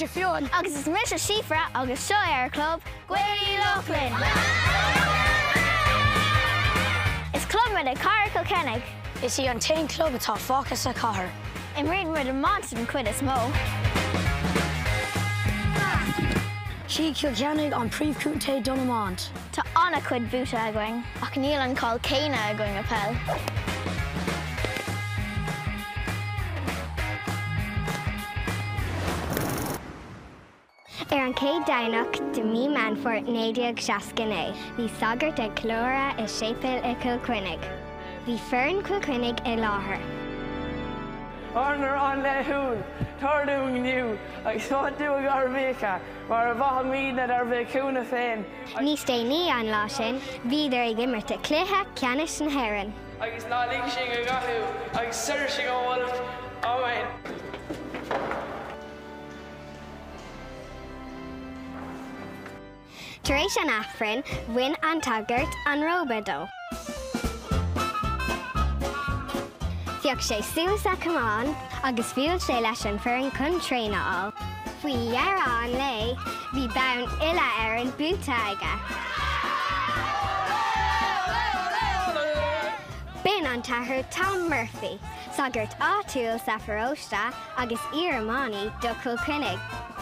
mise Fionn. Agus is mise Síofra agus seo é ár gclub, Gaeil Lochlainn! Is club muid i Cathair Chill Chainnigh. Is í an t-aon club atá fágtha sa chathair. Imríonn muid iomáint den chuid is mó. Sí Cill Chainnigh an príomhchontae don iomáint. Tá an-chuid buaite againn ach níl an cáil céanna againn i peil. Ar an chéad Domhnach de mí Meán Fómhair 1969, bhí sagart ag ceiliúradh i séipéal i gCill Chainnigh. Bhí foireann Chill Chainnigh i láthair. Ár n-arán laethúil, tabhair dúinn inniu, agus maith dúinn ár bhfiacha, mar a mhaithimídne dár bhféichiúna féin. Níos déanaí an lá sin, bhíodar ag imirt i gcluiche ceannais na hÉireann. Agus ná lig sinn i gcathú, agus saor sinn ó olc. Áiméan. Tar éis an Aifrinn, bhain an tsagart an róba dó. Phioc sé suas a chamán agus bhuail sé leis an bhfoireann chun traein a fháil. Faoi dheireadh an lae, bhí bonn uile-Éireann buaite aige. B'in an tAthair Tom Murphy, sagart áitiúil sa pharóiste agus iar-iománaí do Chill Chainnigh.